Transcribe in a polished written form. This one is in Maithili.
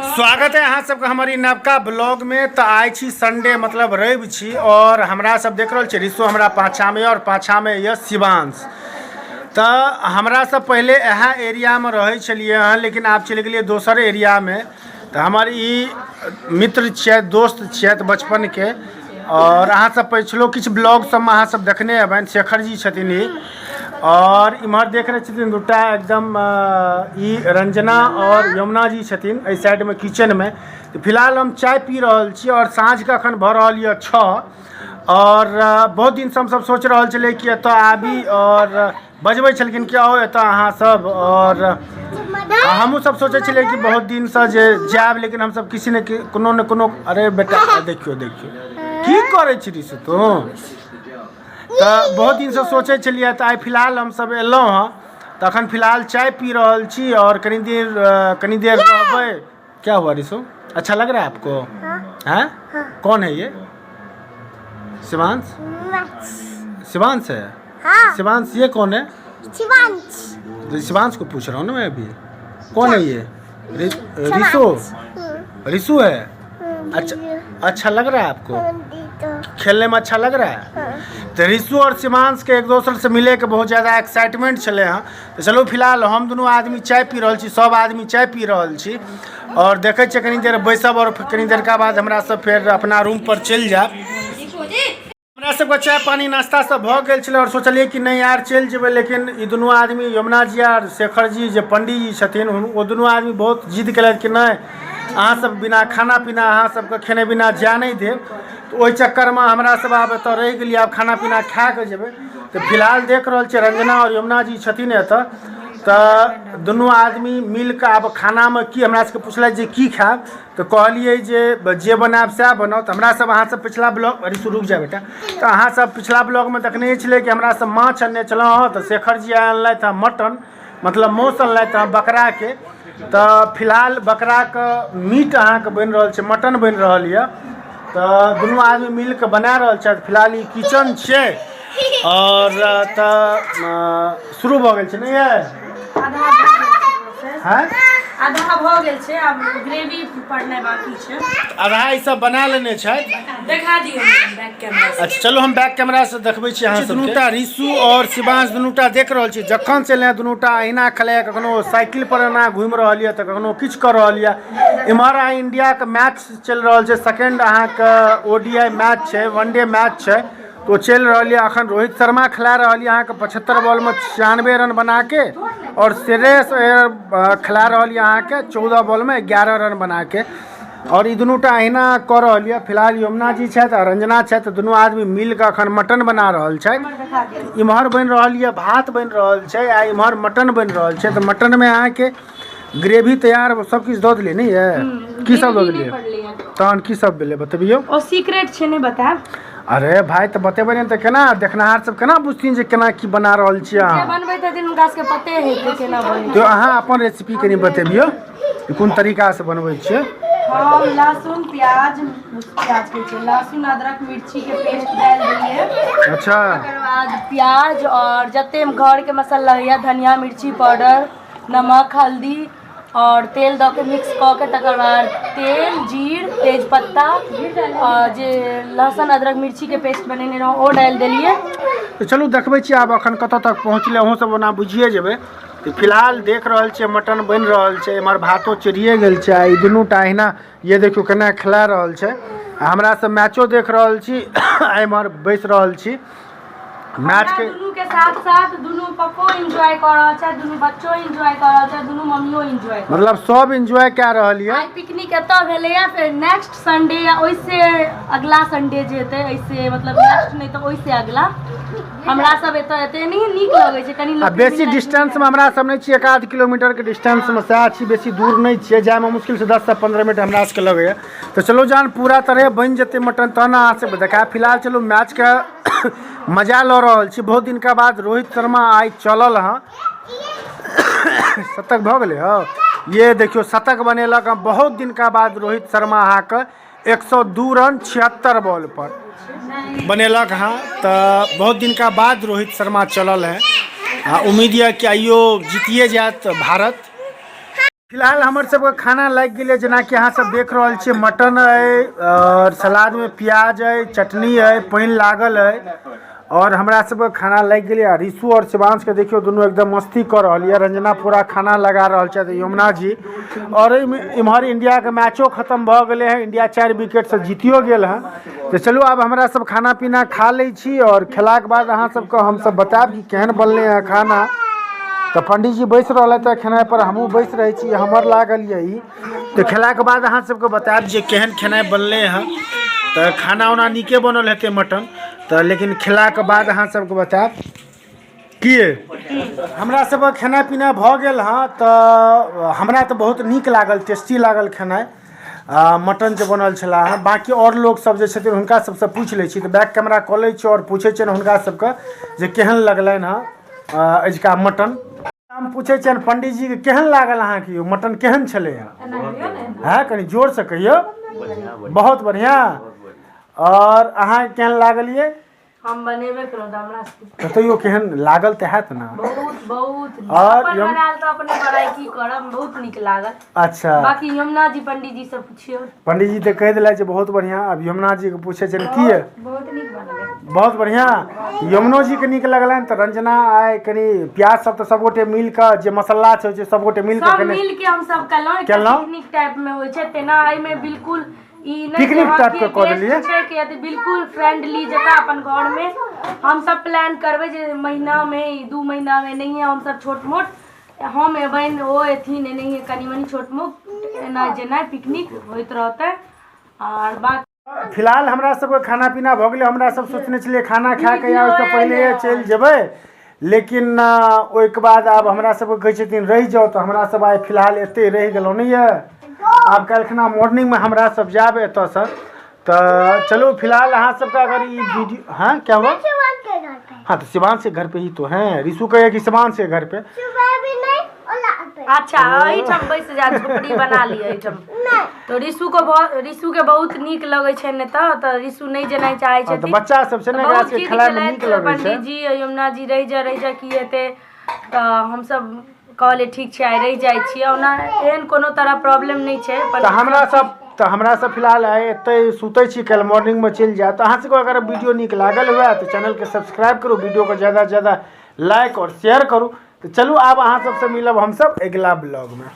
स्वागत है अहाँ सबके हमर ई नवका ब्लॉग में। तऽ आइ छी संडे, मतलब रवि छी, और हमरा सब देख रहल छी रिसो हमरा पाछामे और पाछामे यऽ शिवांश। तऽ हमरा सब पहिले इएह एरियामे रहै छलियै हँ, लेकिन आब चलि गेलियै दोसर एरियामे। तऽ हमर ई मित्र छियै, दोस्त छियै बचपनके, और अहाँ सब पछिलो किछु ब्लॉग सबमे अहाँ सब देखने हेबनि। शेखर जी छथिन ई, और इम्हर देख रहल छथिन दूटा एकदम ई रंजना और यमुना जी छथिन एहि साइडमे किचनमे। तऽ फिलहाल हम चाय पी रहल छी और साँझके एखन भऽ रहल यऽ 6, और बहुत दिनसँ हमसब सोचि रहल छलियै कि एतऽ आबी, और बजबै छलखिन कि आउ एतऽ अहाँ सब, और हमहूँ सब सोचै छलियै कि बहुत दिनसँ जे जायब, लेकिन हमसब किसी ने कोनो ने कोनो। अरे बेटा, देखियौ देखियौ की करै छी ऋषु तू। तऽ बहुत दिनसँ सोचै छलियै, तऽ आइ फिलहाल हमसब एलहुँ हँ। तऽ अखन फिलहाल चाय पी रहल छी और कनी देर रहबै। क्या हुआ ऋषु, अच्छा लग रहा है आपको? हाँ, कौन है ये? शिवांश। शिवांश है? हाँ। शिवांश, ये कौन है? शिवांश। तो शिवांश को पूछ रहा हूँ ना मैं अभी, कौन है ये? रिसु। रिसु है। अच्छा, अच्छा लग रहा है आपको? खेलने में अच्छा लग रहा है? तो रिसु और शिवांश के एक दोसर से मिले के बहुत ज़्यादा एक्साइटमेंट छलै हँ। तऽ चलू, फिलहाल हम दुनू आदमी चाय पी रहल छी, सब आदमी चाय पी रहल छी, और देखै छियै कनी देर बैसब और कनी देर के बाद हमरा सब फेर अपना रूम पर चलि जायब। हमरा सबके चाय पानी नाश्ता सब भऽ गेल छलै और सोचलियै कि नहि यार, चलि जेबै, लेकिन ई दुनू आदमी, यमुना जी आर शेखर जी जे पंडीजी छथिन, ओ दुनू आदमी बहुत जिद केलथि कि नहि, अहाँ सब बिना खाना पीना, अहाँ सबके खेने बिना जाय नहि देब। तऽ ओहि चक्करमे हमरा सब आब एतऽ रहि गेलियै, आब खाना पीना खा कऽ जेबै। तऽ फिलहाल देख रहल छियै रंजना आओर यमुना जी छथिन एतऽ। तऽ दुनू आदमी मिल कऽ आब खानामे की, हमरा सबके पुछलथि जे की खायब, तऽ कहलियै जे जे बनायब सएह बनाउ। तऽ हमरा सब, अहाँ सब पिछला ब्लॉग, अरे रुक जा बेटा, तऽ अहाँ सब पिछला ब्लॉगमे देखने छलै कि हमरा सब माछ अनने छलहुँ हँ, तऽ शेखर जी अनलथि हँ मटन, मतलब मासु अनलथि हँ बकराके। तऽ फिलहाल बकराके मीट अहाँके बनि रहल छै, मटन बनि रहल यऽ। तऽ दुनू आदमी मिल कऽ बना रहल छथि। फिलहाल ई किचन छियै आओर तऽ शुरू भऽ गेल छै ने ये? हैं? आधा भऽ गेल छै, आब ग्रेवी पड़नाइ बाकी छै। आधा ई सब बना लेने छथि। देखा दियौ बैक कैमरा। अच्छा चलू, हम बैक कैमरा से देखबै छी अहाँ सब। दुनूटा रिशु और शिवांश दुनूटा देख रहल छी, जखन से एलै दुनूटा अहिना खेलैया। कखनो साइकिल पर एना घुमि रहल यऽ तऽ कखनो किछु कऽ रहल यऽ। इम्हर अहाँ इंडियाके मैच चलि रहल छै, सेकेंड अहाँके ओडीआई मैच छै, वनडे मैच छै, तऽ ओ चलि रहल यऽ। अखन रोहित शर्मा खेला रहल यऽ अहाँके 75 बॉलमे 96 रन बनाके, आओर श्रेयस अय्यर खेला रहल यऽ अहाँके 14 बॉलमे 11 रन बनाके, आओर ई दुनूटा अहिना कऽ रहल यऽ। फिलहाल यमुना जी छथि आ रंजना छथि, तऽ दुनू आदमी मिल कऽ अखन मटन बना रहल छथि। इम्हर बनि रहल यऽ भात बनि रहल छै आ इम्हर मटन बनि रहल छै। तऽ मटनमे अहाँके ग्रेवी तैयार सब किछु दऽ देलियै ने? ये की सब दऽ देलियै? तहन की सब भेलै, बतबियौ। ओ सीक्रेट छै, नहि बतायब। अरे भाई, तऽ बतेबै नहि तऽ केना देखनिहार सब केना बुझथिन जे केना की बना रहल छियै जे अहाँ? बनबैत हेथिन हुनका सबके पते हेतै केना बनै। तऽ अहाँ अपन रेसिपी कनि बतेबियौ कि कोन तरीकासँ बनबै छियै। हम लहसुन प्याज, प्याज कहै छियै, लहसुन अदरक मिर्चीके पेस्ट डालि देलियै। तकर बाद प्याज आओर जते घरके मसाला होइए, धनिया, मिर्ची पाउडर, नमक, हल्दी आओर तेल दऽ के मिक्स कऽ के, तकर बाद तेल, जीर, तेजपत्ता आओर जे लहसुन अदरक मिर्चीके पेस्ट बनेने रहौं ओ डालि देलियै। तऽ चलू, देखबै छी आब अखन कतऽ तक पहुँचलै, अहूँ सब ओना बुझिए जेबै। तऽ फिलहाल देख रहल छियै मटन बनि रहल छै, एम्हर भातो चढ़िए गेल छै आ ई दुनू टा अहिना, ये देखियौ केना खेला रहल छै। आ हमरा सब मैचो देख रहल छी आ एम्हर बैस रहल छी मैच हमरा के। दुनू के साथ साथ दुनू पप्पो एंजॉय कऽ रहल छै, दुनू बच्चो एंजॉय कऽ रहल छै, दुनू मम्मियो एंजॉय। मतलब सब एंजॉय कए रहल यऽ। आइ पिकनिक एतऽ भेलैया, फेर नेक्स्ट संडे या ओहिसे अगला संडे जे हेतै, एहिसे मतलब नेक्स्ट नहि तऽ ओहिसे अगला, हमरा सब एतऽ एतै। नहि नीक लगै छै कनि आ लोकके बेसी मिलनाइ। डिस्टेंसमे हमरा सब नहि छियै, एक आध किलोमीटरके डिस्टेंसमे सएह छी, बेसी दूर नहि छियै। जायमे मुश्किलसँ 10 से 15 मिनट हमरा सबके लगैए। तऽ चलू, जहन पूरा तरह बनि जेतै मटन तहन अहाँ सब देखायब। फिलहाल चलू, मैचके मजा लऽ रहल छी। बहुत दिनका बाद रोहित शर्मा आइ चलल हँ। शतक भऽ गेलै हँ, ये देखियौ, शतक बनेलक हँ बहुत दिनका बाद रोहित शर्मा। अहाँके 102 रन 76 बॉल पर बनेलक हँ। तऽ बहुत दिनका बाद रोहित शर्मा चलल है आ उम्मीद यऽ कि आइयो जीतिए जायत भारत। फिलहाल हमर सबके खाना लागि गेलै। जेनाकि अहाँ सब देख रहल छियै, मटन अइ और सलादमे प्याज अइ, चटनी अइ, पानि लागल अइ और हमरा सबके खाना लागि गेलै। आ रिशु और शिवांशके देखियौ, दुनू एकदम मस्ती कऽ रहल यऽ। रंजना पूरा खाना लगा रहल छथि, यमुना जी। और एहिमे इम्हर इंडियाके मैचो खतम भऽ गेलै हँ, इंडिया 4 विकेटसँ जीतियो गेल हँ। तऽ चलू, आब हमरा सब खाना पीना खा लै छी और खेलाके बाद अहाँ सबके हमसब बतायब कि केहन बनलै हँ खाना। तऽ पंडीजी बैस रहल तऽ खेनाइ पर, हमहूँ बैस रहै छी, हमर लागल यऽ ई। तऽ खेलाके बाद अहाँ सबके बतायब जे केहन खेनाइ बनलै हँ। तऽ खाना ओना नीके बनल हेतै मटन तऽ, लेकिन खेलाके बाद अहाँ सबके बतायब। की हमरा सबके खेनाइ पीनाइ भऽ गेल हँ, तऽ हमरा तऽ बहुत नीक लागल, टेस्टी लागल खेनाइ मटन जे बनल छलै हँ। बाँकी आओर लोक सब जे छथिन, हुनका सबसँ पूछि लै छी। तऽ बैक कैमरा कऽ लै छी आओर पूछै छियनि हुनका सबके जे केहन लगलनि हँ अजुका मटन। हम पूछै छियनि पंडीजीके, केहन लागल अहाँके यौ मटन, केहन छलै हँ? हँ, कनि जोरसँ कहियौ। बहुत बढ़िआँ। आओर अहाँके केहन लागल ये? हम बनेबे केलहुँ तऽ हमरा तऽ तैयो केहन लागल तऽ हैत ने? बहुत बहुत नीक। और अपन बनायल तऽ अपने बड़ाइ की करब, बहुत नीक लागल। बाकी यमुना जी, पंडीजी से पुछियौ। पंडीजी तऽ कहि देलथि जे बहुत बढ़िआँ। आब यमुना जीके पूछै छियनि की ये? बहुत नीक बनलै। बहुत बढ़िआँ, यमुनो जीके नीक लगलनि। तऽ रंजना, आइ कनि प्याज सब तऽ सबगोटे मिल कऽ, जे मसाला छै जे सबगोटे मिल कऽ सब कनि मिल के हम सब केलहुँ। एकटा केलहुँ। पिकनिक टाइप में होइ छै तेना, एहिमे बिल्कुल ई नहि पिकनिक जे टाइप के हँ कऽ गेस्ट देलियै। छै कि अथी, बिल्कुल फ्रेंडली जकाँ अपन घर में हम सब प्लान करबै जे महीना में, 2 महीना में एनाहिए हम सब छोट मोट, हम एबनि, ओ एथिन, एनाहिए कनि मनि छोट मोट एना जेनाइ पिकनिक होइत रहतै आर बाकी फिलहाल हमरा सबके खाना पीना भऽ गेलै। हमरा सब सोचने छलियै खाना खा कऽ या ओहिसँ पहिले चलि जेबै, लेकिन ओहिके बाद आब हमरा सबके कहै छथिन रहि जाउ। तऽ हमरा सब आइ फिलहाल एतै रहि गेलहुँ। नहि यऽ, आब काल्हिखना मॉर्निंगमे हमरा सब जायब एतऽसँ। तऽ चलू, फिलहाल अहाँ सबके अगर ई वीडियो, हाँ, क्या हुआ? शिवान के घर पे। हाँ, तो शिवान के घर पे ही तो हैं। रिशु कहे कि शिवान के घर पे। सुबह भी नहीं और रात पे। अच्छा, एहिठाम बैस जा, झोपड़ी बना लिअ एहिठाम। नहीं। तऽ रिशु के बहुत, रिशु के बहुत नीक लगै छै ने, तऽ रिशु नहि जेनाइ चाहै हाँ, तऽ छथिन। बच्चा सब छै ने, एकरा बहुत सबके जिद खेलाइमे नीक केलथि लगै छै। पंडीजी, यमुना जी, रहि जा, रहि जा, की हेतै? तऽ हमसब कहलियै ठीक छै, आइ रहि जाइ छियै। ओना एहन कोनो तरह प्रॉब्लम नहि छै। तऽ हमरा सब फिलहाल आइ एतै सुतै छी, काल्हि मॉर्निंगमे चलि जायब। तऽ अहाँ सबके अगर वीडियो नीक लागल हुए तऽ चैनलके सब्सक्राइब करू, वीडियोके ज़्यादासँ ज़्यादा लाइक आओर शेयर करू। तऽ चलू, आब अहाँ सबसँ मिलब हमसब अगिला ब्लॉगमे।